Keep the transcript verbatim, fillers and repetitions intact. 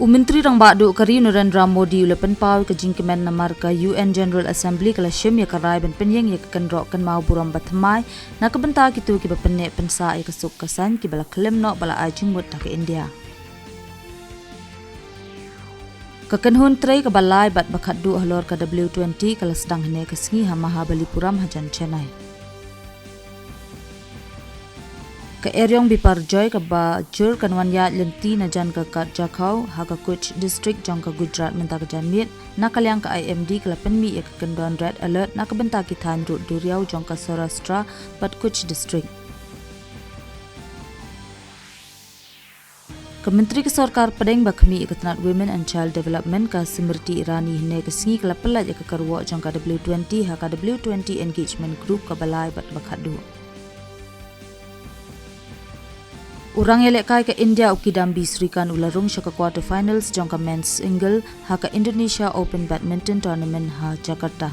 U Myntri Rangbah Duh ka ri Narendra Modi u la pynpaw ïa ka jingkmen namar ka U N General Assembly ka la shim ïa ka rai ban pynïeng ïa ka kynroh kynmaw burom bathymmai na ka bynta kito kiba pynneh pynsah ïa ka suk ka saiñ kiba la khlem noh ba la ai jingmut da ka India. Ka kynhun trei kaba lai bad ba khatduh halor ka W twenty ka la sdang hynne ka sngi ha Mahabalipuram hajan Chennai. Ka eriong biparjoy kaba jur kan wan ïaid lynti na jan ka kad Jakhau ha ka Kutch District jong ka Gujarat mynta ka janmiet, na ka liang ka I M D ka la pynmih ïa ka kyndon red alert na ka bynta ki thaiñ rud duriaw jong ka Saurashtra bad Kutch District. Ka Myntri ka Sorkar Pdeng ba khmih ïa ka tnat Women and Child Development ka Smriti Irani hynne ka sngi ka la pyllait ïa ka kyrwoh jong ka W twenty ha ka W twenty Engagement Group kaba lai bad ba khatduh. U rangïalehkai ka India u Kidambi Srikanth u la rung sha ka quarter finals jong ka men's single ha ka Indonesia Open Badminton Tournament ha Jakarta.